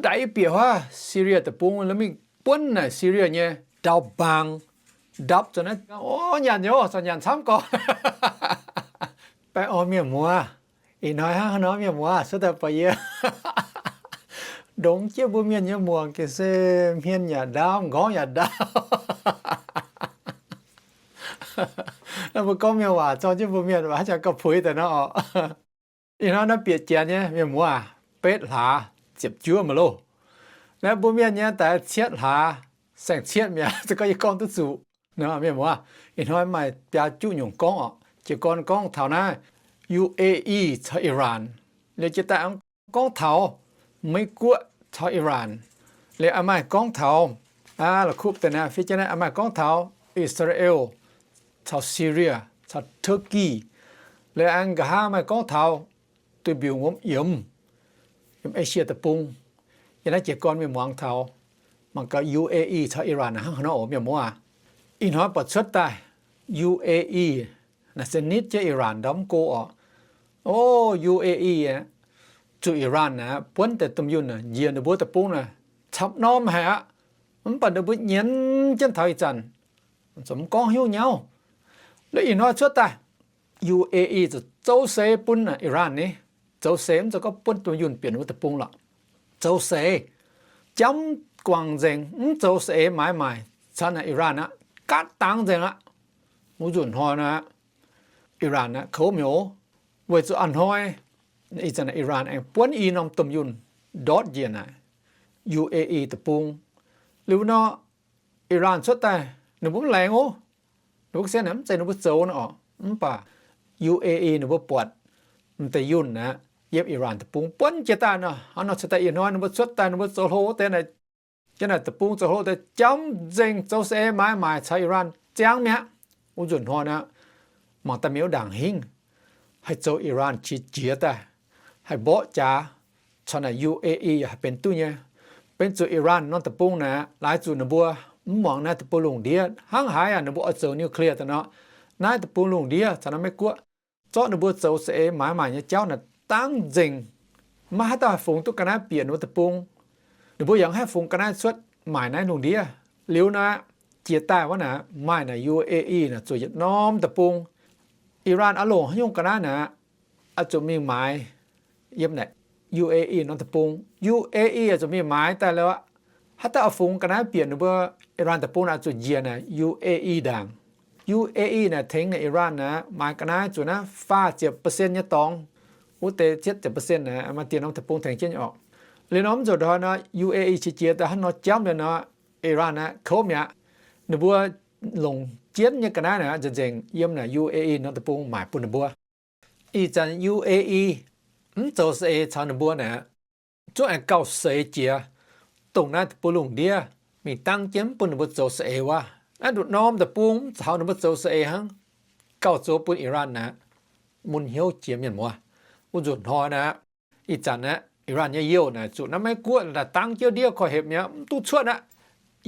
daix bieqc huaav Syria deic-bung, mingh buonv naaic Syria nyei ndau-mbaang, ndapv zuqc naaiv, o, nyanc nyei, o, zanc nyanc camv gorx. Baengh orn mienh muoz, ih hnoi hnangv haaix nor mienh muoz, cuotv daaih buatc yie ndongx jienv mbuo mienh nyei muangx gengh se hmien yaac ndaauv, m'nqorngv yaac ndaauv. Naaiv mbuo gorngv mienh waac zorng jienv mbuo mienh waac haaix zanc gauh puix daaih nor oc. Ih hnoi naaiv bieqc janx nyei mienh muoz, betv hlaax ziepc juov maiv loh. Naaiv mbuo mienh nyei daaih cietv hlaax, saeng-cietv mi'aqv, se gorngv yie gorngv duqv zuqc. Mienh muoz, ih hnoi maaih biaa juqv nyungc gorngv oc. Jiez gorn gorngv taux naaiv U A E caux Iran. Liuz jiex daaih gorngv taux Meiv Guoqv caux Iran. Liuz maaih gorngv taux, la'kuqv deix naaiv fiev jienv naaiv maaih gorngv taux Israel caux Syria caux Turkey. Liuz aengx nqa'haav maaih gorngv taux duih mbiungc wuom yiemx, yiem Esie deic-bung. Yiem naaiv jiez gorn mingh muangx taux, mangc gaax U A E caux Iran hnangv haaix nor oc mienh muoz. Ih hnoi buatc cuotv daaih U A E naaic se nitv jienv Iran ndau mv go oc. O, U A E zuqc Iran naaic buonv deix domh yunh njiec ninh mbuo deic-bung naaic camv norm haic aqv. Mv baac ninh mbuo nyienz jienv taux ih zanc zuqc mv gorngv hnyouv nyauv. Liuz ih hnoi cuotv daaih U A E zuqc zoux seix bun Iran ni. Zoux seix mv zoux gorngv buonv domh yunh bieqc ninh mbuo deic-bung lorqc. Zoux seix, jamv guangc nzengc, mv zoux saeng-eix maaiz maaic caux naaic Iran aqv, gaatv dangx nzengc aqv. Wuov nzunc hnoi naaic, Iran aqv, kouv mi'aqv. Weic zuqc a'hnoi ih zanc naaic Iran aengx buonv i norm domh yunh ndortv njiec naaic U A E deic-bung. Liuz nor, Iran cuotv daaih ninh mbuo mv laengz oc. Ninh mbuo ga'sie naaic mv zeiz ninh mbuo zoux nor oc. Mv baac U A E ninh mbuo buatc m'deix yunh aqv, yiem Iran deic-bung buonv jiex daaih nor, hnangv nor cuotv daaih ih hnoi ninh mbuo cuotv daaih ninh mbuo zoux hlo wuov deix naaic, yiem naaic deic-bung zoux hlo wuov deix jamv nzengc, zoux saeng-eix maaiz maaic caux Iran ziangv mi'aqv. Wuov nzunc hnoi naaic, mangc daaih mienh wuov ndaangc hingv haih zoux Iran qiex jiez daaih, haih mborqv jaax caux naaic U A E yaac haih benx duqv nyei. Benx zuqc Iran norm deic-bung naaic laaix zuqc ninh mbuo mv muangx naaiv deic-bung lungh ndiev hnangv haaix aqv, ninh mbuo oix zoux nuclear daaih nor, naaiv deic-bung lungh ndiev caux naaiv Meiv Guoqv zorqv ninh mbuo zoux saeng-eix maaiz maaic nyei jauv naaic dangv nzengc. Maiv haaix dauh haih fungx duqv ga'naaiv bieqc ninh mbuo deic-bung. Ninh mbuo yaac mv haih fungx ga'naaiv cuotv maaic naaiv lungh ndiev. Liuz naaic, jiex daaih wuov naaic, maaih naaic U A E naaic zuqc yietc norm deic-bung. Iran oix longc haaix nyungc ga'naaiv naaic, oix zuqc mingh maaiz yiem naaic U A E norm deic-bung. U A E oix zuqc mingh maaiz daaih liuz aqv, haaix dauh oix fungx ga'naaiv bieqc ninh mbuo Iran deic-bung naaic, oix zuqc njiec naaic U A E ndaangc. U A E naaic tengx naaic Iran naaic maaiz ga'naaiv zuqc naaiv faah ziepc percent nyei dorngx. Wuov deix cietv ziepc percent naaic maaih dieh norm deic-bung tengx jienv nyei orqc. Liuz norm nzunc hnoi nor, U A E qiex jiez daaih hnangv nor jamv liuz nor, Iran naaic kouv mi'aqv. Ninh mbuo longc jienv nyei ga'naaiv naaic nzengc nzengc yiem naaic U A E norm deic-bung maaic bun ninh mbuo. Ih zanc U A E mv zoux saeng-eix caux ninh mbuo naaic, zungv aengx gauh seix jiex, dongh naaiv deic-bung lungh ndiev mingh dangv jienv mv bun ninh mbuo zoux saeng-eix wuov. Naaiv nduqc norm deic-bung mv caux ninh mbuo zoux saeng-eix hnangv, gauh zoux bun Iran naaic mun hnyouv jiex mienh muoz. Wuov nzunc hnoi naaic, ih zanc naaic Iran nyei youh naaic zuqc naaiv Meiv Guoqv naaic dangv jienv ndiev korv-hepc mi'aqv, mv duqv cuotv aqv.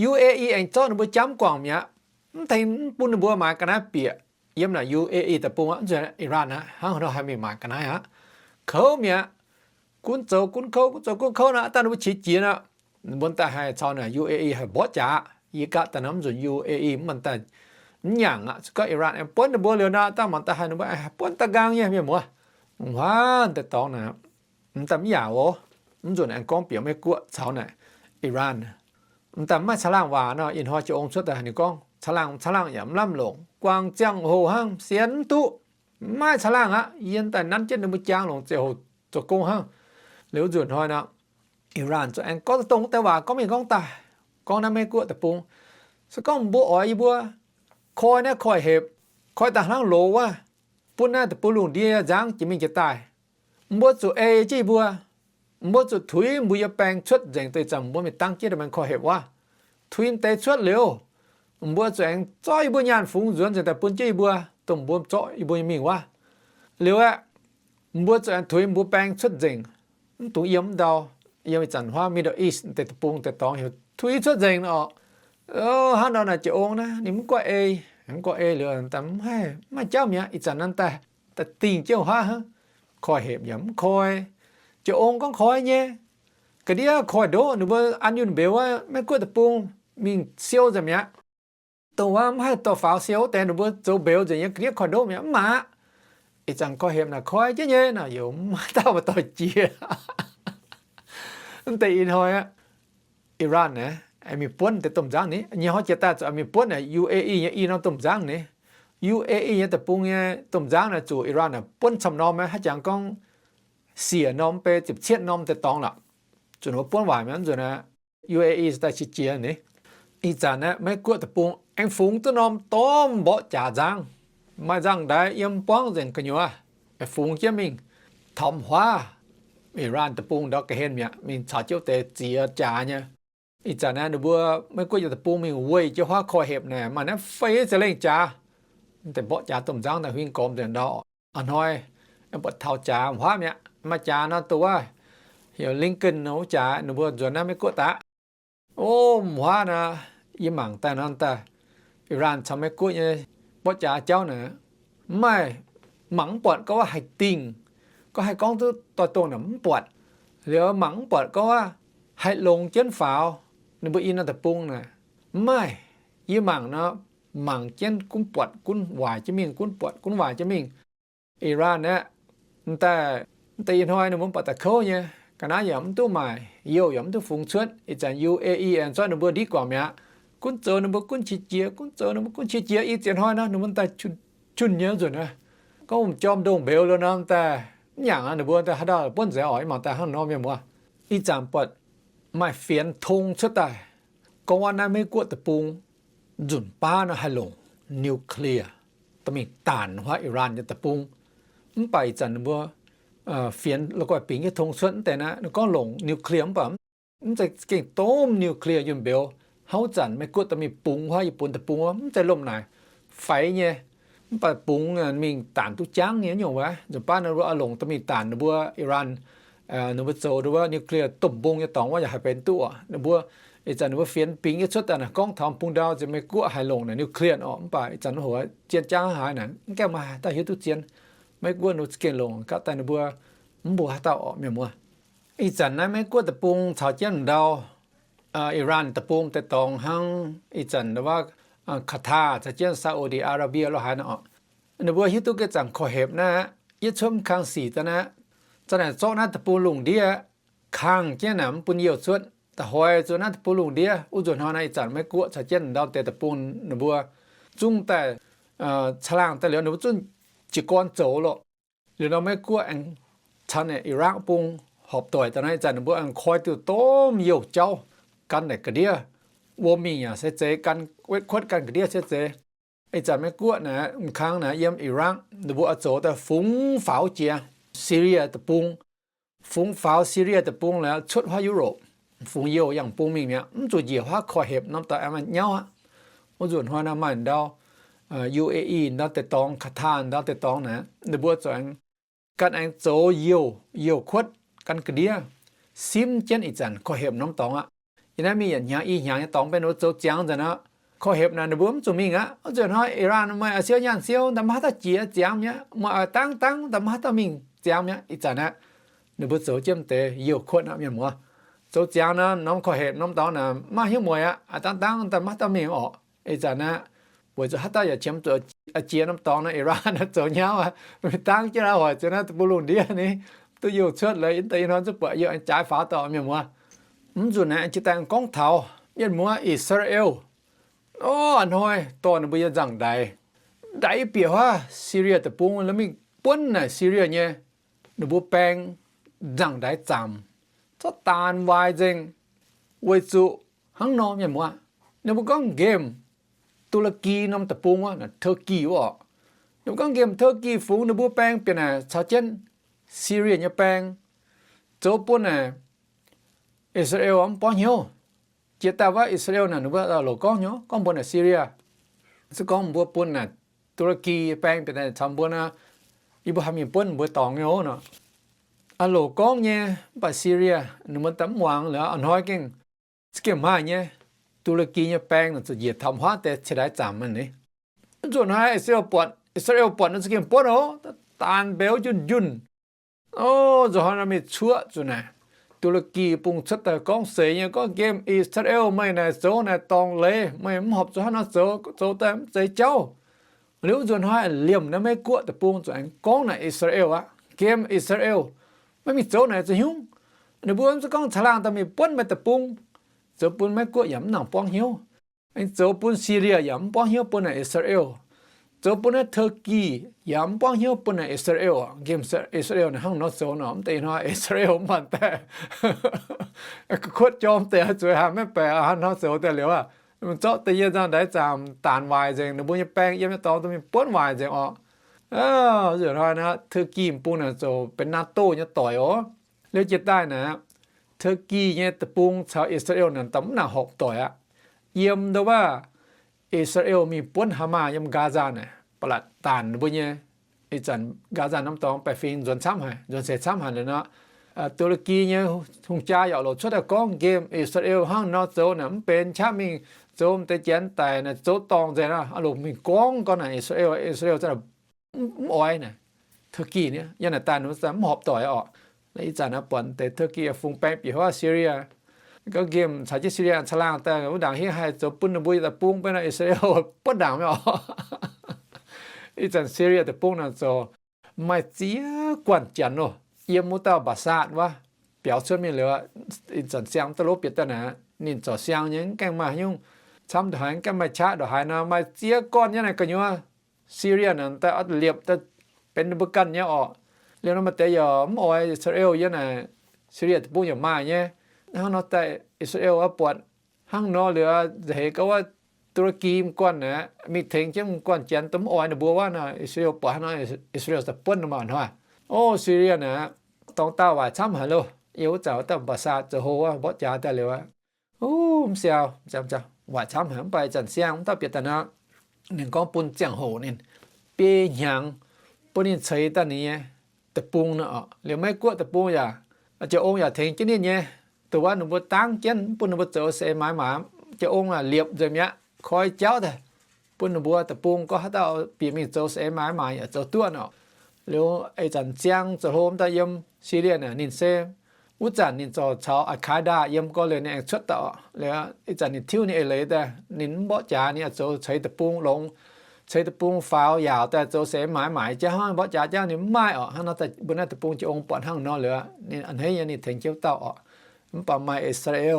U A E aengx zorqv ninh mbuo jamv guangc mi'aqv, mv tengx mv bun ninh mbuo maaiz ga'naaiv bieqc yiem naaic U A E deic-bung aqv. Mv zuqc Iran aqv, hnangv nor haih mingh maaiz ga'naaiv aqv. Kouv mi'aqv. Gunv zoux gunv kouv, gunv zoux gunv kouv nor, daaih ninh mbuo qiex jiez nor, ninh mbuo daaih haih caux naaic U A E haih mborqv jaax. Yie gaatv daaih nor mv nzunc U A E mv baac daaih mv nyaangc aqv. Se gorngv Iran aengx buonv ninh mbuo liuz nor, daaih mangc daaih haih ninh mbuo aengx buonv daaih nqaang nyei mienh muoz. Mv huaav deix dorngx naaic, mv daaih mv yaac oc. Mv nzunc aengx gorngv bieqc Meiv Guoqv caux naaic Iran. Mv daaih mv maaih caangh laangh waac nor, ih hnoi jiex ong cuotv daaih ninh gorngv caangh laangh, caangh laangh yaac mv lamh longc, guangc ziangh hoc hnangv, sienx mv duqv. Mv maaih caangh laangh aqv. Yie daaih nanv jienv ninh mbuo jaang longc ziangh hoc zoux gong hnangv. Liuz nzunc hnoi nor, Iran zuqc aengx gorngv dongh wuov deix waac gorngv mingh gorngv daaih, gorngv naaiv Meiv Guoqv deic-bung. Se gorngv mbuo oix yie mbuo koi naaiv korv-hepc, koi daaih hnangv loz wuov, bun naaiv deic-bung lungh ndiev nzangv jiex mingh jiex daaih, mbuo zuqc ei jienv yie mbuo. Mbuo zuqc tuix mbuo nyei baeng cuotv nzengc deix zanc mbuo mingh dangv jienv daaih maengx korv-hepc wuov. Tuix m'deix cuotv liuz, mbuo zuqc aengx zorqv yie mbuo nyaanh fungx nzuonx nzengc daaih bun jienv yie mbuo, dongh mbuo zorqv yie mbuo nyei mingh wuov. Liuz aeqv, mbuo zuqc aengx tuix mbuo baeng cuotv nzengc, mv dungx yiem mv ndau, yiem ih zanc huaav Middle East deix deic-bung deix dorngx heuc tuix cuotv nzengc nor. Hnangv nor naaic jiex ong naaiv ninh mv guaih ei, mv guaih ei liuz daaih mv maaih jauv mi'aqv. Ih zanc naaiv daaih dingh jienv huaav hnangv, korv-hepc yaac mv koi. Jiex ong gorngv koi nyei, ga'ndiev koiv-ndoqv, ninh mbuo an yunh mbeux wuov Meiv-Guoqv deic-bung mingh siou nzengc mi'aqv. Dongh wuov mv haih dorh faaux siou wuov deix ninh mbuo zoux mbeux nzengc nyei ga'ndiev koiv-ndoqv mi'aqv, mv maaih aqv. Ih zanc korv-hepc naaic koiv jienv nyei nor, yaac mv maaih dauh maaih doic jiex. Mv deix ih hnoi aqv, Iran naaic mingh buonv deix domh nzangv ni, nyei hnoi jiex daaih zuqc mingh buonv naaic U A E nyei i norm domh nzangv ni. U A E nyei deic-bung nyei domh nzangv naaic zuqc Iran naaic buonv camv norm, haaix jangx gorngv siec norm, mv bei ziepc cietv norm deix dorngx lorqc. Zuqc ninh mbuo buonv waaic mi'aqv nzunc aqv. U A E daaih qiex jiez ni. Ih zanc naaiv Meiv-Guoqv deic-bung aengx fungx duqv norm dorngx mborqv jaax nzangv. Maaih nzangv-ndaix yiem buangv nzengc gu'nyuoz, fungx jienv mingh taux huaav Iran deic-bung ndau ga'hlen mi'aqv, mingh caux jienv deix ziex jaax nyei. Ih zanc naaiv ninh mbuo Meiv-Guoqv nyei deic-bung mingh weih jienv huaav korv-hepc naaic maaih naaiv feix za'lengh jaax. Deix mborqv jaax domh nzangv daaih huingx gormx nzengc ndau. A'hnoi buatc taux jaax huaav mi'aqv. Maaih jaax nor dongh wuov heuc Lincoln wuov jaax, ninh mbuo nzuonx naaiv Meiv-Guoqv daaih. O, huaav naaic, yie mangc daaih nor daaih, Iran caux Meiv-Guoqv nyei mborqv jaax jauv naaic, mv maaih, mangc mv buatc gorngv wuov haih dingh, gorngv haih gorngv duqv doix-dongh naaic mv buatc. Liuz mangc mv buatc gorngv wuov haih longx jienv faaux. Ninh mbuo i norm deic-bung naaic, mv maaih. Yie mangc nor, mangc jienv gunv buatc gunv waaic jienv mingh, gunv buatc gunv waaic jienv mingh. Iran aeqv, daaih, deix ih hnoi ninh mbuo mv baac daaih kouv nyei, ga'naaiv yaac mv duqv maaic, youh yaac mv duqv fungx cuotv. Ih zanc U A E aengx zorqv ninh mbuo ndiqv guangc mi'aqv. Gunv zoux ninh mbuo gunv qiex jiez, gunv zoux ninh mbuo gunv qiex jiez. I ziex hnoi nor ninh mbuo daaih junh nyei nzunc aqv. Gorngv wuom jorm ndongh mbeux lo nor daaih mv nyanc aqv. Ninh mbuo daaih haaix dauh buonv nzengc orqc? Mv mangc daaih hnangv nor mienh muoz. Ih zanc buatc maaih fienx tong cuotv daaih gorngv wuov naaiv Meiv-Guoqv deic-bung nzunc baav nor haih longc nuclear dorh mingh daanc huaav Iran nyei deic-bung. Mv baac ih zanc ninh mbuo fienx la'guaih bingx jienv tong cuotv mv deix naaiv, ninh gorngv longc nuclear mv baac mv zeiz gengh domh nuclear yunh mbeux. Hnangv zanc Meiv-Guoqv dorh mingh bungx huaav Yietc Bun deic-bung wuov, mv zeiz lomh naaic faix nyei. Mv baac bungx mingh daanc duqv jangv nyei nyungc wuov. Nzunc baav ninh mbuo oix longc dorh mingh daanc ninh mbuo Iran, ninh mbuo zoux wuov nuclear domh mbong nyei dorngx wuov yaac haih benx duqv oc. Ninh mbuo ih zanc ninh mbuo fienx bingx jienv cuotv daaih naaic gorngv taux bung ndau ziouc Meiv-Guoqv haih longc naaic nuclear orqc. Mv baac ih zanc wuov hoc zien jangv haaix naaic mv gaengh maaih haaix dauh hiuv duqv zien. Meiv-Guoqv ninh za'gengh longc gapv daaih ninh mbuo mv mbuo haaix dauh orqc mienh muoz. Ih zanc naaiv Meiv-Guoqv deic-bung caux jienv ndau Iran deic-bung deix dorngx hnangv ih zanc wuov Qatar caux jienv Saudi Arabia lo haaix nor, ninh mbuo hiuv duqv geh zanc korv-hepc naaiv, yietv cuotv mv kang sic daaih naaiv, za'naaic zorqv naaiv deic-bung lungh ndiev kangh jienv naaic mv bun youh cuotv, da'hoix zuqc naaiv deic-bung lungh ndiev. Wuov nzunc hnoi naaiv ih zanc Meiv-Guoqv caux jienv ndau deix deic-bung ninh mbuo zungv daaih caangh laangh daaih liuz ninh mbuo zungv jiez gorn zoux loh. Liuz nor Meiv-Guoqv aengx caux naaic Iraq bung horpc doic daaih naaiv ih zanc ninh mbuo aengx koi diuh domh youh jauv gan naaic ga'ndiev wuom mingh yaac se zeiz, gan wetv kuotv gan ga'ndiev se zeiz. Ih zanc Meiv-Guoqv naaic mv kang naaic yiem Iraq ninh mbuo oix zoux daaih fungx faaux jiex Syria deic-bung. Fungx faaux Syria deic-bung liuz cuotv huaav Europe, fungx youh yangh bung mingh mi'aqv, mv zuqc njiec huaav korv-hepc norm dorngx aengx nyauv aqv. Wuov nzunc hnoi naaiv maaih ndau U A E ndau deix dorngx, Qatar ndau deix dorngx naaic, ninh mbuo zoux aengx gan aengx zoux youh, youh kuotv gan ga'ndiev simv jienv ih zanc korv-hepc norm dorngx aqv. Yiem naaiv mingh yietc hnyangx i hnyangx nyei dorngx benx ninh mbuo zoux ziangx nzengc aqv. Korv-hepc naaic ninh mbuo mv zuqc mingh aqv. Wuov nzunc hnoi Iran maaih siou nyaanh siou, daaih maiv haaix dauh jiex ziangx mi'aqv. Maaih dangv dangv daaih maiv haaix dauh mingh ziangx mi'aqv. Ih zanc aqv, ninh mbuo zoux jienv deix youh kuotv aqv mienh muoz. Zoux ziangx nor norm korv-hepc norm dorngx naaic maiv hiuv mueiz aqv. Dangv dangv daaih maiv haaix dauh mingh orqc. Ih zanc aqv, weic zuqc haaix dauh yaac qiemx zuqc jiex norm dorngx naaic, Iran zoux nyauv aqv. Dangv jienv naaiv hoic ziouc naaiv deic-bung lungh ndiev ni, duqv youh cuotv leiz, ih hnoi zuqc buatc youh aengx jaaix faaux dorh mienh muoz. Mv nzunc naaiv jiex daaih gorngv taux mienh muoz Israel, o, a'hnoi dorh ninh mbuo nyei nzangv-ndaix ndaix bieqc huaav Syria deic-bung, la'mingh buonv naaic Syria nyei ninh mbuo baeng nzangv-ndaix zaamc, zorqv daanx waaic nzengc. Weic zuqc hnangv nor mienh muoz, ninh mbuo gorngv nqemh Tuu^laa^ki norm deic-bung wuov, Turkey wuov orqc. Ninh mbuo gorngv nqemh Turkey fungx ninh mbuo baeng bieqc naaic caux jienv Syria nyei baeng, zoux bun naaic Israel mv borngv hnyouv. Jiex daaih wuov Israel naaic ninh mbuo loc gorngv hnyouv gorngv mbuo naaic Syria, se gorngv mbuo bun naaic Tuu^laa^ki baeng bieqc naaic caux mbuo nor, yie mbuo haih mingh buonv mbuo dorngx nyei nor. Aa loc gorngv nyei, mv baac Syria ninh mbuo daaih mv muangx liuz, a'hnoi gengh za'gengh maaih nyei. Tuu^laa^ki nyei baeng naaic zuqc njiec taux huaav deix ciex ndaix zaamc aqv ni. Nzunc hnoi Israel buatc, Israel buatc nor za'gengh buonv oc, daanx mbeux njunh njunh. O, nzunc hnoi nor mingh cuoqv zuqc naaic, Tuu^la^ki bung cuotv daaih gorngv seix nyei, gorngv nqemh I^saa^laa^en, meih naaic zoux naaic dorngc leiz, meih mv horpc zuqc hnangv nor zoux, zoux daaih mv zeiz jauv. Liuz wuov nzunc hnoi liemh naaiv Meiv Guoqv deic-bung zuqc aengx gorngv naaic I^saa^laa^en aqv, nqemh I^saa^laa^en, maiv mingh zoux naaic zoux hnyungv. Ninh mbuo mv zeiz gorngv caangh laangh daaih mingh buonv meih deic-bung. Zoux bun Meiv Guoqv yaac mv nangc buangv hnyouv. Aengx zoux bun Syria yaac mv buangv hnyouv bun naaic I^saa^laa^en. Zoux bun naaiv Teu^ki yaac mv buangv hnyouv bun naaic I^saa^laa^en. Nqemh I^saa^laa^en naaic hnangv nor zoux nor, mv deix hnoi I^saa^laa^en mv baac daaih kuotv jorm deix zueiz haic, maiv baeqc hnangv nor zoux daaih liuz aqv. Zorqv deix yie nzangc ndaix zaangc daanx waaic nzengc, ninh mbuo nyei baeng yiem nyei dorngx duqv mingh buonv waaic nzengc orqc. Nzunc hnoi naaiv Teu^ki bung naaic zoux benx NATO nyei doic oc. Liuz jiex daaih naaic, Teu^ki nyei deic-bung caux I^saa^laa^en naaic daaih mv nangc horpc doic aqv. Yiem ndau wuov, I^saa^laa^en mingh buonv Hamas yiem Gaza naaic, Palatdaan mbuo nyei, ih zanc Gaza norm dorngx baeqc fingx nzuonx camv haic, nzuonx seix camv haic liuz nor, Tuu^la^ki nyei hungh jaa yaac loc cuotv daaih gorngv nqemh I^saa^laa^en hnangv nor zoux naaic mv benx, qaqv mingh zoux m'deix janx daic naaic zoux dorngc nzengc aqv. Loc mingh gorngv gorngv naaic I^saa^laa^en, I^saa^laa^en mv oix naaic Teu^ki nyei, yiem naaic daaih mv horpc doic orqc. Ih zanc naaiv buatc deix Teu^ki fungx baeng bieqc haaix Syria, gorngv nqemh caux jienv Syria caangh laangh daaih wuov ndaangc hingv haih zoux bun ninh mbuo deic-bung benx I^saa^laa^en buonv ndaangc mi'aqv. Ih zanc Syria deic-bung naaic zoux maaih ziex guanh janx loh, yiem wuov dauh Baasaat wuov biaux cuotv mingh liuz, ih zanc siang daaih lov bieqc daaih naaic, ninh zorc siang nyei mv gaengh maaih haaix nyungc camv ndongc haaix, mv gaengh maaih qaqv ndongc haaix nor, maaih ziex guanh nyei naaic gu'nyuoz Syria naaic daaih oix liepc daaih benx ninh mbuo ganh nyei orqc. Liuz nor maaih deix yaac mv oix I^saa^laa^en yiem naaic, Syria deic-bung yaac maaih nyei. Hnangv nor daaih I^saa^laa^en oix buatc hnangv nor liuz, nza'heix gauh wuov Tuu^la^ki m'guanh naaic mingh tengx jienv m'guanh janx dongh mv oix ninh mbuo wuov nor, I^saa^laa^en buatc hnangv nor, I^saa^laa^en daaih buonv ninh mbuo hnoi. O, Syria naaic dorngx daauh waaic camv haic loh. Yie wuov zanc wuov dauh Baasaat zoux hlo wuov mborqv jaax daaih liuz aqv, mv siau, waaic camv haic, mv baac ih zanc siang mv dauh bieqc daaih nor, ninh gorngv bun ziangh hoc ninh biei hnyangx bun ninh ceix daaih ninh nyei deic-bung nor. Liuz Meiv Guoqv deic-bung yaac, Jaa-ong yaac tengx jienv ninh nyei. Dongh wuov ninh mbuo dangv jienv mv bun ninh mbuo zoux seix maaiz maaiz, Jaa-ong aah liepc nzengc mi'aqv, koi jauv daaih bun ninh mbuo deic-bung gorngv haaix dauh bieqc mingh zoux seix maaiz maaiz yaac zoux duqv nor. Liuz ih zanc siang zoux hlo mv dauh yiem Syria naaic ninh se wuov zanc ninh zorc caux Al-Qaeda yiem gorx liuz ninh aengx cuotv daaih orqc. Liuz ih zanc ninh tiuv ninh eix leiz daaih, ninh mv mborqv jaax, ninh aah zoux ceix deic-bung longx, ceix deic-bung faaux yaauc daaih zoux seix maaiz maaiz jauv, mborqv jaax jauv ninh mv maaih orqc. Hnangv nor daaih mbuo naaiv deic-bung Jaa-ong buatc hnangv nor liuz, ninh a'hneiv nyei ninh tengx jienv dauh orqc. Mv baac maaih I^saa^laa^en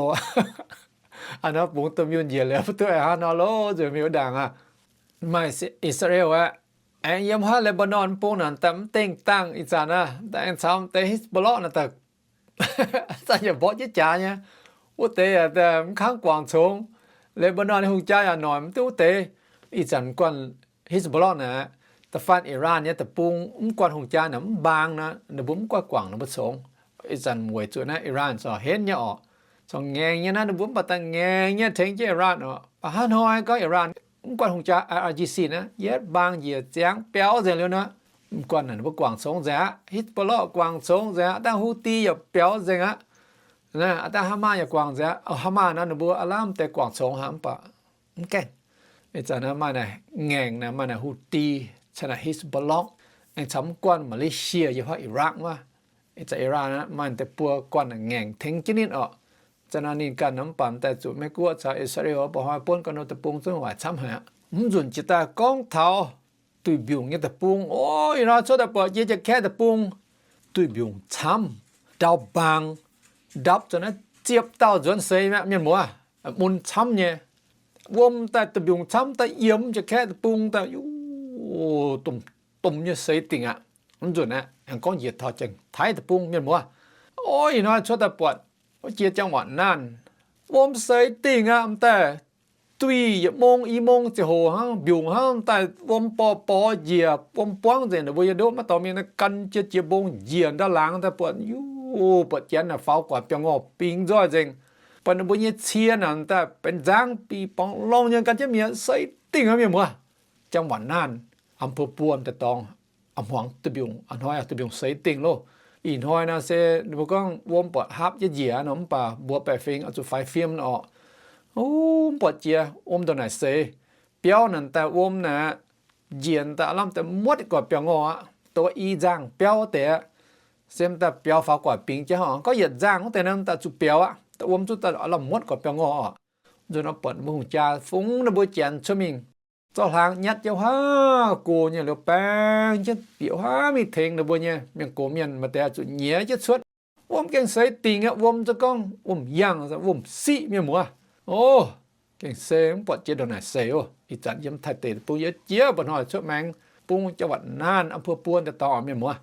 a'hneiv bungx domh yunh njiec liuz, mv duqv aengx hnangv nor loh, nzuonx miuc ndaangc aqv. Maaih I^saa^laa^en aqv, aengx yiem haaix Lebanon bung naaic daaih mv dengh dangh ih zanc aqv, daaih aengx caux deix Hezbollah naaic daaih zanc yaac mborqv jienv jaax nyei. Wuov deix yaac mv kangv guangc congx. Lebanon nyei hungh jaa yaac noic mv duqv wuov deix. Ih zanc guanh Hezbollah naaic, da'faanh Iran nyei deic-bung mv guanh hungh jaa naaic mv mbaang nor, ninh mbuo mv guanh guangc ninh mbuo congx. Ih zanc weic zuqc naaiv Iran corc henv nyei orqc. Corc ngaengc nyei naaiv, ninh mbuo mv baac daaih ngaengc nyei tengx jienv Iran orqc. Baac hnangv hnoi gorngv Iran mv guanh hungh jaa, I R G C naaiv yietv mbaang njiec ziangx biaux nzengc liuz nor, mv guanh naaic ninh mbuo guangc congx nzengc aqv. Hezbollah guangc congx nzengc aqv. Dangh Houthi yaac biaux nzengc aqv. Dangh Hamas yaac guangc nzengc aqv. Hamas naaiv ninh mbuo aav lamh deix guangc congx aqv, mv baac mv gaengh. Ih zanc naaiv maaih naaic ngaengc naaic, maaih naaic Houthi caux naaic Hezbollah, aengx caux mv guanh Malaysia yiem haaix Iraq wuov. Ih zanc Iran naaiv maaih deix buo guanh naaic ngaengc tengx jienv ninh orqc. Zanc naaiv ninh ganh naaic mv baac daaih zuqc Meiv Guoqv caux Israel mbuo hnoi buonv ga'naaiv deic-bung zungv waaic camv haic aqv. Mv nzunc jiex daaih gorngv taux duih mbiungc nyei deic-bung. O, ih hnoi cuotv daaih buatc jiex Janx-Kaeqv deic-bung, duih mbiungc camv, ndau mbaang, ndapv zuqc naaiv ziepc dauh nzuonx seix mi'aqv mienh muoz, mun camv nyei. Wuom daaih duih mbiungc camv daaih yiem Janx-Kaeqv deic-bung daaih, domh, domh nyei seix dingc aqv. Mv nzunc aeqv, aengx gorngv njiec taux Janx-Taiv deic-bung mienh muoz. O, ih hnoi cuotv daaih buatc jiex Janx-Waanc Naanh, wuom seix dingc aqv. M'daaih duih yietc mong i mong ziangh hoc hnangv, mbiungc hnangv daaih wuom borh borh njiec, wuom buangv nzengc. Ninh mbuo yiem ndoqv maiv dorh mingh naaiv gan jienv jiex mbong njiec ndau laangz daaih buatc, buatc Janx naaic faaux guaax biauv-ngorh bingx nzoih nzengc. Buatc ninh mbuo nyei cie naaic daaih benx nzangv bic borngz longh nyei gan jienv mi'aqv, seix dingh aqv mienh muoz. Janx-Waanc Naanh, อำเภอปัว m'daaih dorngx, a'hmuangx duih mbiungc, a'hnoi duih mbiungc seix dingh loh. Ih hnoi naaic se ninh mbuo gorngv wuom buatc haapv jienv njiec nor, mv baac mbuox baeqc fingx oix zuqc faix fim nor. Mv buatc jiex wuom ndongc naaic seix. Biauv naaic daaih wuom naaic njiec daaih aav lamh deix muotv guaax biauv-ngorh aqv, dongh i nzangh biauv deix aqv. se m'daaih biaux faaux gu'nguaaic bingx jienv oc. Gorngv yietc nzangh wuov deix nor, m'daaih zuqc biaux aqv. Da'wuom zuqc daaih la'muotv gu'nguaaic biaux ngorh oc. Nzunc nor buatc mbuo hungh jaa fungx ninh mbuo janx cuotv mingh zorqv hlaang nyatv jienv huaav gox nyei liuz baeng jienv bieqc huaav mingh tengx ninh mbuo nyei mienh gox mienh maaih deix zuqc nyiex jienv cuotv. Wuom gengh seix dingc aqv. Wuom za'gengh gorngv wuom-yangh, wuom-siqv, mienh muoz. O, gengh se mv buatc jiex ndongc naaic seix oc. Ih zanc yiem Taiv deic-bung yiem jiex mba'hnoi cuotv maengx bung jauv-watc naanc อำเภอ buo daaih dorngx, mienh muoz.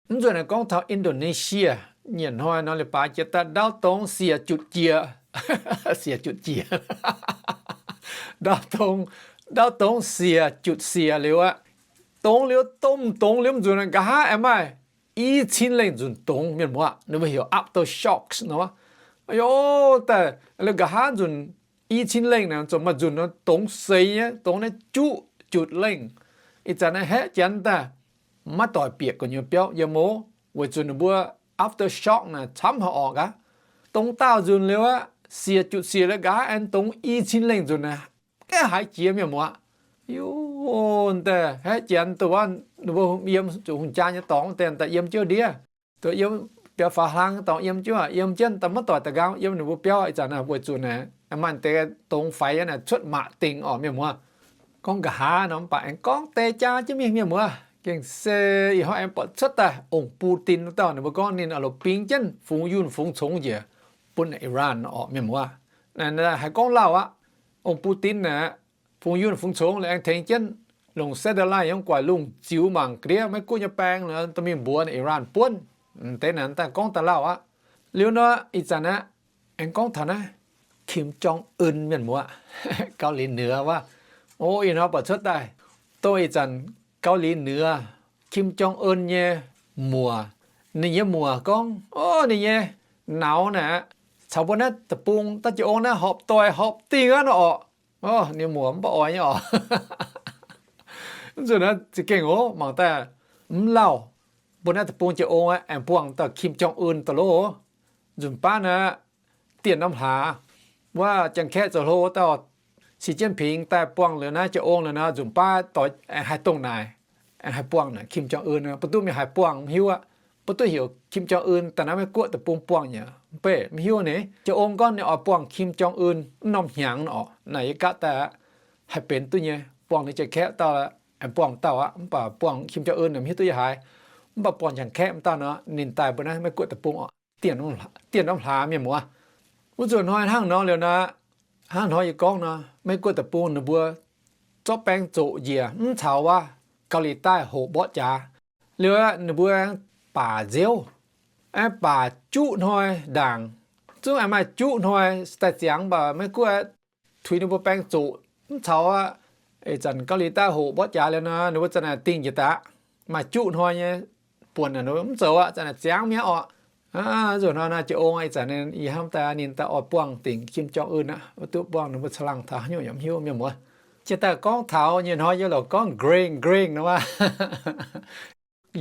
Mv nzunc naaic gorngv taux Indonesia, nyiec hnoi nor leiz-baaix jiex daaih ndau dongz siec jutc jiex. Siec jutc jiex. Ndau dongz, ndau dongz siec jutc siec liuz aqv. Dongz liuz, domh dongz liuz, mv nzunc nqa'haav aengx maaih i cin lengh nzunc dongz, mienh muoz. Ninh mbuo heuc aftershocks nor. Aa, daaih liuz nqa'haav nzunc i cin lengh naaic, zuqc maaih nzunc nor dongz seix nyei, dongz naaiv juqv jutc lengh. Ih zanc naaiv haeqv janx daaih maiv doic bieqc gu'nyuoz biauv yiem oc, weic zuqc ninh mbuo aftershock naaic camv haic orqc aqv. Dongz daauh nzunc liuz aqv, siec jutc siec liuz nqa'haav aengx dongz i cin lengh nzunc naaic, gaengh haiz jiex, mienh muoz. Yie daaih haeqv janx dongh wuov ninh mbuo yiem zuqc hungh jaa nyei dorngx deix daaih yiem jienv ndiev. Dongh yiem biaux faaux hlang dorngx yiem jienv, yiem jienv daaih maiv doic da'nqaang yiem ninh mbuo biauv. Ih zanc naaic weic zuqc naaic maaih deix dongz faix naaic cuotv maac dingc orqc, mienh muoz. Gorngv nqa'haav nor mv baac aengx gorngv deix jaa jienv mingh, mienh muoz. Gengh se ih hnoi aengx buatc cuotv daaih ong Putin wuov dauh, ninh mbuo gorngv ninh oix longc bingx jienv fungx yunh fungx congx njiec bun Iran orqc, mienh muoz. Naaic haiz gorngv lauh aqv. Ong Putin naaic fungx yunh fungx congx liuz aengx tengx jienv longc satellite yiem guaix lungh ziux mangc ga'ndiev Meiv Guoqv nyei baeng nor, dorh mingh mbuox Iran buonv. Deix naaic daaih gorngv daaih lauh aqv. Liuz nor ih zanc aqv, aengx gorngv taux naaiv คิมจองอึน mienh muoz, Gaux Linx Nioux wuov. O, ih hnoi buatc cuotv daaih, dongh ih zanc Gaux Linx Nioux, คิมจองอึน nyei muoc, ninh nyei muoc gorngv, o, ninh nyei nauz naaic caux mbuo naaiv deic-bung dauh jiex ong naaiv horpc doic horpc dingh aqv nor orqc. O, ninh muoc mv baac oix nyei orqc. Mv nzunc naaiv za'gengh oc, mangc daaih mv lauh. Mbuo naaiv deic-bung jiex ong aqv, aengx buangh dauh คิมจองอึน daaih loh. Nzunc baav naaiv dieh norm hlaax wuov Janx-Kaeqv zoux hlo dauh Xi Jinping daaih buangh liuz naaiv jiex ong liuz nor, nzunc baav doix aengx haih dongh naaic, aengx haih buangh naaic คิมจองอึน. Mbuo duqv mingh haih buangh mv hiuv aqv. Mbuo duqv heuc คิมจองอึน daaih naaiv Meiv Guoqv deic-bung buangh nyei, mv baac mv hiuv ninh. Jiex ong gorngv ninh oix buangh คิมจองอึน norm hnyangx orqc. Naaic yie gapv daaih haih benx duqv nyei, buangh ninh Janx-Kaeqv dauh, aengx buangh dauh aqv. Mv baac buangh คิมจองอึน mv hiuv duqv yiem haaix. Mv baac buangh Janx-Kaeqv dauh nor, ninh daaih mbuo naaiv Meiv Guoqv deic-bung orqc, dieh norm hlaax, mienh muoz. Wuov nzunc hnoi hnangv nor liuz nor, hnangv hnoi yie gorngv nor, Meiv Guoqv deic-bung ninh mbuo zorqv baeng zoqc njiec mv caux wuov Gaux Liz Daaih hoqc mborqv jaax. Liuz ninh mbuo baac nziouv, aengx baac juqv hnoi ndaangc, zungv aengx maaih juqv hnoi daaih ziangx, mv baac Meiv Guoqv tuix ninh mbuo baeng zoqc mv caux ih zanc Gaux Liz Daaih hoqc mborqv jaax liuz nor, ninh mbuo za'naaic dingh njiec daaih, maaih juqv hnoi nyei buonc mv zoux aqv, za'naaic ziangx mi'aqv orqc. Nzunc hnoi naaiv jiex ong ih zanc ninh, yie hnamv daaih ninh daaih oix buangh dingc คิมจองอึน aqv. Mv duqv buangh ninh mbuo caangh laangh taux haaix nyungc yaac mv hiuv, mienh muoz. Jiex daaih gorngv taux nyei hnoi yie lorqc gorngv เกรง เกรง nor wuov.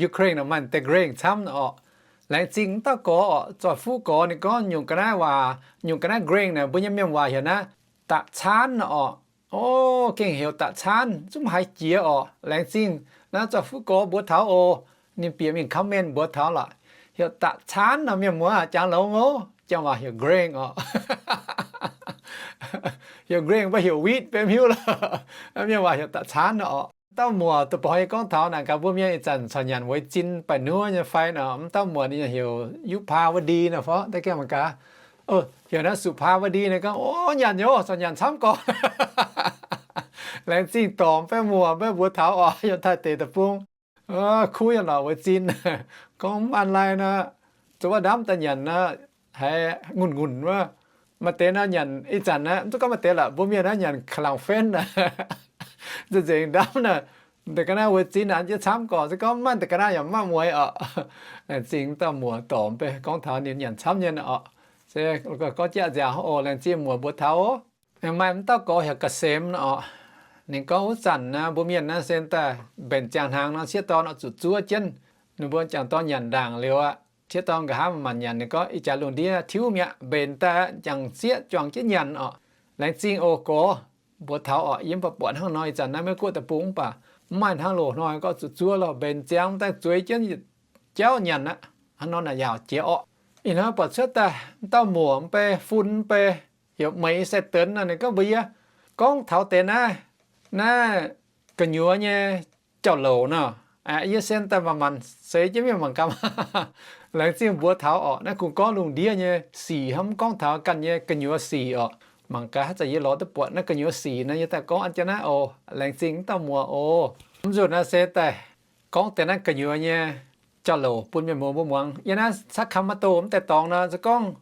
Ukraine nor maaih deix เกรง camv orqc. Laengz zingh mv dauh gorx orqc, zoih fuqv gorx ninh gorngv nyungc ga'naaiv waac, nyungc ga'naaiv เกรง naaic mbuo nyei mienh waac heuc naaiv ตะฉาน orqc. O, gengh heuc ตะฉาน, zungv haiz jiex orqc. Laengz zingh naaiv zoih fuqv gorx mbuox taux oc. Ninh bieqc mingh comment mbuox taux lorqc. Heuc ตะฉาน nor, mienh muoz, jangx longx oc. Janx waac heuc เกรง orqc. Heuc เกรง mv baac heuc วิทย์ mv hiuv lorqc. Mienh waac heuc ตะฉาน orqc. Dauh muoc deic-bung yie gorngv taux naaic gaax mbuo mienh ih zanc corc nyanc ไวน์ zin baeqc nuov nyei fai nor, mv dauh muoc ninh heuc ยุพาวดี nor fai da'gaengh mangc gaax. Heuc naaiv สุภาวดี nor gorngv, o, nyanc nyei, corc nyanc camv gorx. Laengz zingh dorngc baeqv muoc baeqv mbuox taux orqc, yiem Taiv deic-bung. Kuv yiem lorqc ไวน์ zin, gorngv mv an lai nor, zoux wuov ndamv daaih nyanc nor, haiz ngunc ngunc wuov. Maaih deix nor nyanc ih zanc naaiv, mv duqv gorngv maaih deix lorqc, mbuo mienh naaiv nyanc ขาวหลาม เฟ้น nor, nzengc nzengc ndamv nor, da'ga'naaiv ไวน์ zin naaiv jiex camv gorx, se gorngv mv maaih da'ga'naaiv yaac mv maaih mueiz orqc. Laengz zingh dauh muoc dorngc baeqv gorngv taux ninh nyanc camv nyei orqc. Se gorngv jaav nziaauc oc, laengz zingh muoc mbuox taux oc. Maaih mv dauh gorx heuc เกษม nor orqc. Ninh gorngv wuov zanc naaiv mbuo mienh naaiv se daaih mbenc ziangh hnaangx nor, sieqv dorn oix zuqc zuov jienv. Ninh mbuo jangc dorn nyanc ndaangc liuz aqv, sieqv dorn nqa'haav maanc nyanc, ninh gorngv, ih jaax lungh ndiev tiuv mi'aqv, mbenc daaih jangx sieqv juangc jienv nyanc orqc. Laengz zingh oc gorx, mbuox taux orqc. Yie mv baac buatc hnangv nor, ih zanc naaiv Meiv Guoqv deic-bung mv baac mv maaih hnangv loz-hnoi gorngv zuqc zuov lorh, mbenc ziangx daaih zueiz jienv jauv nyanc aqv. Hnangv nor naaic yaauc jiex orqc. Ih hnoi buatc cuotv daaih dauh muoc mv bei, fun mv bei, heuc Meix Sai Deix nor, ninh gorngv mbuox yie, gorngv taux deix naaiv, naaiv gu'nyuoz nyei jauv-louc nor. Yie sen daaih manc-manc seix jienv mienh mangc gaax. Laengz zingh mbuox taux orqc, naaiv kungx gorngv lungh ndiev nyei sic hnangv, mv gorngv taux ganh nyei gu'nyuoz sic orqc. Mangc gaax haaix zanc yie lorz duqv buatc naaiv gu'nyuoz sic nor, yie daaih gorngv an jienv naaiv oc. Laengz zingh dauh muoc oc. Mv nzunc naaiv se daaih gorngv deix naaiv gu'nyuoz nyei jauv-louc bun mienh muoz mbuo muangx. Yiem naaiv Sacramento mv deix dorngx nor, se gorngv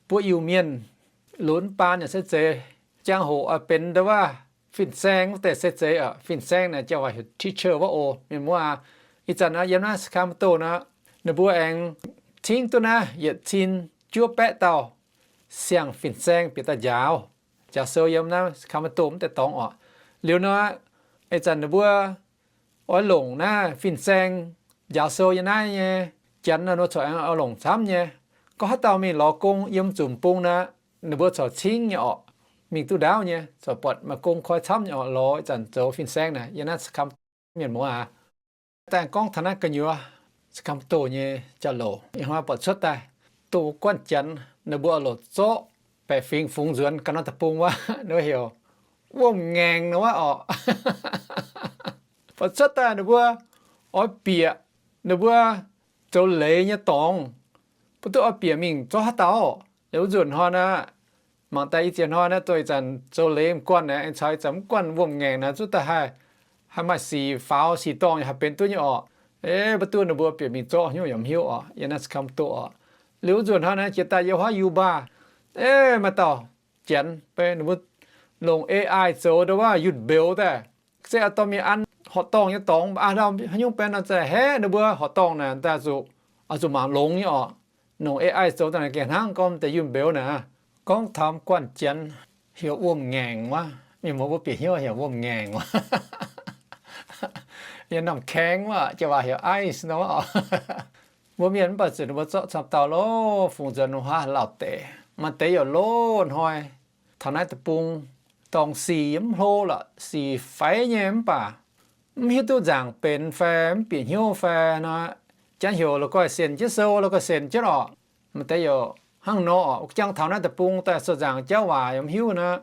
mbuo Iu-Mienh lunx baan yaac se zeiz, jangx-hoc oix benx ndau wuov fin-saeng wuov deix se zeiz oc. Fin-saeng naaic jauv waac heuc teacher wuov oc, mienh muoz aac. Ih zanc nor yiem naaiv Sacramento nor, ninh mbuo aengx cingv duqv naaiv yietc cin juov baeqv dauh siang fin-saeng bieqc daaih njaaux, njaaux sou yiem naaiv Sacramento mv deix dorngx orqc. Liuz nor, ih zanc ninh mbuo oix longc naaiv fin-saeng njaaux sou yiem naaiv nyei janx nor, ninh mbuo corc aengx oix longc camv nyei. Gorngv haaix dauh mingh lorz gong yiem zunc bung nor, ninh mbuo corc cingv nyei orqc. Mingh duqv ndaauv nyei, corc buatc maaih gong koi camv nyei orqc, lorz ih zanc zoux fin-saeng naaic yiem naaiv Sacramento, mienh muoz aac. Daaih gorngv taux naaiv gu'nyuoz Sacramento nyei jauv-louc, ih hnoi buatc cuotv daaih, dongh guanh janx ninh mbuo oix longc zorqv baeqc fingx fungx nzuonx ganh norm deic-bung wuov, ninh mbuo heuc wuom-ngaengc nor wuov orqc. Buatc cuotv daaih ninh mbuo oix bieqc ninh mbuo zoux leiz nyei dorngx, mbuo duqv oix bieqc mingh zorqv haaix dauh. Liuz wuov nzunc hnoi naaiv, mangc daaih i ziex hnoi naaiv, dongh ih zanc zoux leiz m'guanh naaic, aengx caux ih zanc mv guanh wuom-ngaengc naaic, zuqc daaih haih, haih maaih sic faaux sic dorngh yaac haih benx duqv nyei orqc. Mbuo duqv ninh mbuo bieqc mingh zorqv haaix nyungc yaac mv hiuv orqc, yiem naaiv Sacramento orqc. Liuz wuov nzunc hnoi naaiv jiex daaih yiem Hav Yuba, maaih dauh janx, beiv ninh mbuo longc A I zoux ndau wuov yunh mbeux daaih, se a'dorh mingh an horqc dorngh nyei dorngx, a'dauh haaix nyungc benx nor, za'haeqv ninh mbuo horqc dorngh naaic daaih zuqc, oix zuqc mangc longx nyei orqc. Longc A I zoux daaih naaic gengh hnangv gorngv deix yunh mbeux naaic. Gorngv taux m'guanh janx heuc wuom-ngaengc wuov, mienh muoz mbuo bieqc hnyouv heuc wuom-ngaengc wuov, yiem naamh kaeng wuov, jiex waac heuc ice nor. Mbuo mienh mv baac zuqc ninh mbuo zorqv camv dauh loh, fungx nzuonx wuov haav lauh deix. Maaih deix yaac loz-hnoi taux naaiv deic-bung, dorngx sic mv hlo lorqc, sic faix nyei mv baac mv hiuv duqv nzaangc benx fai mv bieqc hnyouv fai nor, janx heuc la'guaih sienx jienv sou, la'guaih sienx jienv orqc. Maaih deix yaac hnangv nor orqc, jangx taux naaiv deic-bung daaih sou nzaangc jauv waac yaac mv hiuv nor,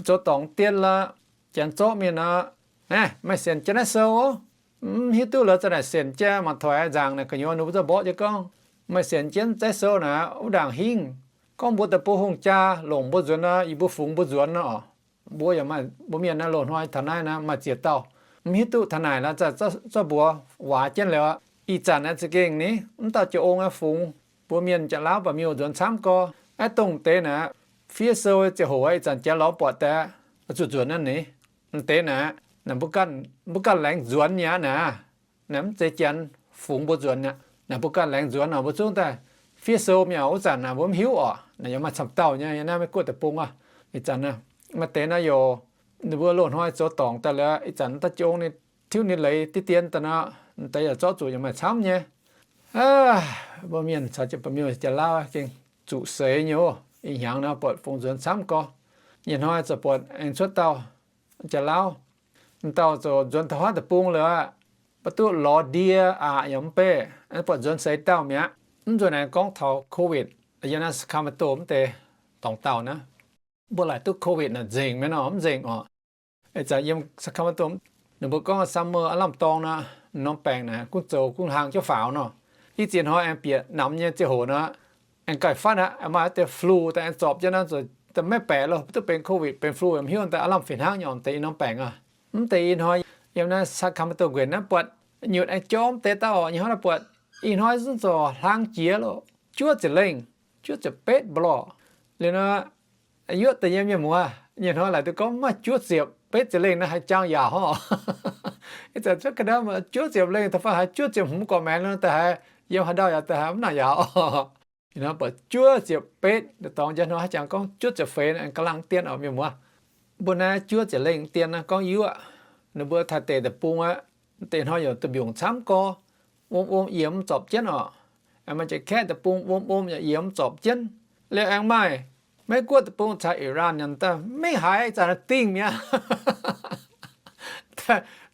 zoux dorngx dien lorqc, janx zorqv mingh nor, naaiv maaih sienx jienv naaiv sou, mv hiuv duqv lorqc, za'naaic sienx jienv mangc taux nzaangc naaic gu'nyuoz ninh mbuo zungv mborqv jienv gorngv, maaih sienx jienv naaiv sou naaic wuov ndaangc hingv. Gorngv mbuo deic-bung hungh jaa longc mbuo nzuonx nor, yie mbuo fungx mbuo nzuonx nor orqc. Mbuo yaac maaih, mbuo mienh naaiv loz-hnoi taux naaiv naaiv maaih ziex dauh, mv hiuv duqv taux naaic lorqc, za'gengh zorqv mbuox waac jienv liuz. Ih zanc naaiv za'gengh ni, mv dauh jiex ong aeqv, fungx mbuo mienh Janx-Lauv Baeqc Miuh nzuonx camv gorx. Aeqv, dongh deix naaic, fiev sou ziangh hoc ih zanc janx lorz buatc daaih, zuqc nzuonx naaiv ni. Deix naaic, mbuo ganh laengz nzuonx mi'aqv naaic. Naaic mv zeiz janx fungx mbuo nzuonx aqv. Naaic mbuo ganh laengz nzuonx oc, mbuo zungv daaih fiev sou mi'aqv. Wuov zanc naaic mbuo mv hiuv oc. Naaic yaac maaih camv dauh nyei yiem naaiv Meiv Guoqv deic-bung aqv. Ih zanc maaih deix naaiv yoc, ninh mbuo loz-hnoi zoux dorngc daaih liuz, ih zanc da'jong ninh tiuv ninh leiz deix dien daaih nor, deix yaac zorqv zuqc yaac maaih camv nyei. Mbuo mienh caux Janx-Baeqc Miuh Janx-Lauv gengh zuqc seix nyei oc. Ih hnyangx nor buatc fungx nzuonx camv gorx. Nyei hnoi ziouc buatc aengx cuotv dauh Janx-Lauv. M'dauh ziouc nzuonx taux huaav deic-bung liuz aqv, mv duqv lorz ndie aqc yaac mv bei, buatc nzuonx seix dauh mi'aqv. Mv nzuonx aengx gorngv taux COVID, yiem naaiv Sacramento mv deix dorngx dauh naaiv. Mbuo laaic duqv COVID naaic nzengc maiv nor? Mv nzengc oc. Ih zanc yiem Sacramento, ninh mbuo gorngv summer aav lamh dorngh nor, norm baengc naaic gunv zoux gunv hlang jienv faaux nor. Ih ziex hnoi aengx bieqc namx nyei ziangh hoc nor, aengx gauh fatv aqv, maaih deix flu daaih aengx zorpc jienv nor, maiv baeqc loh, duqv benx COVID benx flu yaac mv hiuv, daaih aav lamh fih hnangv nyei oc, deix i norm baengc aqv. Mv deix ih hnoi yiem naaiv Sacramento nquenc naaiv buatc nyutc aengx jorm deix dauh oc. Nyei hnoi naaiv buatc, ih hnoi zungv zorc hlang jiex loh, juov ziepc lengh, juov ziepc betv mba'lorh. Liuz nor, yuoqv deix nyei mienh muoz, nyei hnoi laaic duqv gorngv maaih juov ziepc betv ziepc lengh naaiv haaix jangx yaauc oc. Ih zanc cuotv ga'ndiev juov ziepc lengh da'faanh haiz juov ziepc hmz gorqv-maengx nor, da'haiz yiem haaix ndau yaac da'haiz mv nangc yaauc. Ih hnoi buatc juov ziepc betv, dorngx njang hnoi haaix jangx gorngv juov ziepc feix, ga'langh dien oc mienh muoz. Mbuo naaiv juov ziepc lengh dien naaiv gorngv yuoqv. Ninh mbuo taaih deic deic-bung aqv, deic hnoi yaac duqv mbiungc camv gorx, wuom wuom yiem mv zorpc jienv oc. Aengx maaih jiex kaeqv deic-bung wuom wuom yaac yiem mv zorpc jienv. Liuz aengx maaih Meiv Guoqv deic-bung caux Iran nyanc daaih maiv haiz, zanc dingh mi'aqv.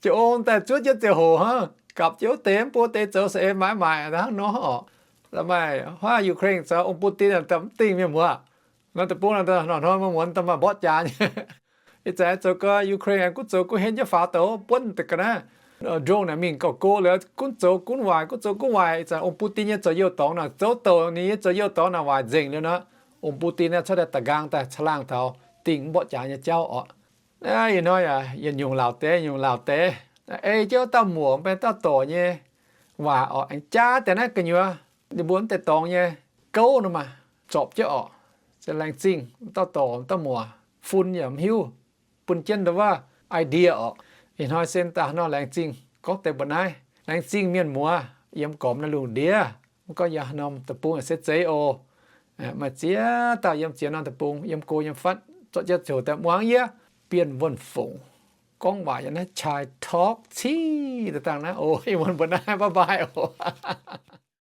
Jiex ong daaih zuov jienv ziangh hoc hnangv, gapv jienv wuov deix mv bun deix zoux saeng-eix maaiz maaic hnangv nor oc. La'maih huaav Ukraine zoux ong-buv-din daaih mv dingh mienh muoz. Nor deic-bung nor, hnoi-hnoi muonz daaih maaih mborqv jaax nyei. Ih zanc zoux gau Ukraine gunv zoux gunv henv jienv faaux douz buonv deix ga'naaiv. Drone naaic mingh gauh go liuz, gunv zoux gunv waaic, gunv zoux gunv waaic. Ih zanc ong-buv-din nyei zoux youh dorngx naaic, zoux douc ninh nyei zoux youh dorngx naaic waaic nzengc liuz nor, ong-buv-din naaiv cuotv daaih da'nqaang daaih caangh laangh taux dingh mborqv jaax nyei jauv orqc. Ih hnoi yaac yietc nyungc laauc deix, nyungc laauc deix. Ei jienv wuov dauh muoc mv baac dauh dorc nyei waac orqc, aengx jaav deix naaiv gu'nyuoz ninh mbuo mv deix dorngx nyei gouv nor maah, zorpc jienv orqc. Se laengz zingh dauh dorc dauh muoc, fun yaac mv hiuv, bun jienv ndau wuov idea orqc. Ih hnoi se daaih nor laengz zingh gorngv deix mbuo naaiv. Laengz zingh mienh muoz yiem gormx naaiv lungh ndiev. Mv gorngv yiem norm deic-bung yaac se zeiz oc. Maaih ziex dauh yiem ziex norm deic-bung, yiem go yiem fatv, zorqv jienv ziouc daaih muangx yie Bienh Wuonh Fongc gorngv waac yiem naaiv Chai Talk civ daaih dangh naaiv oc. Ih muonz mbuo naaiv bye bye oc.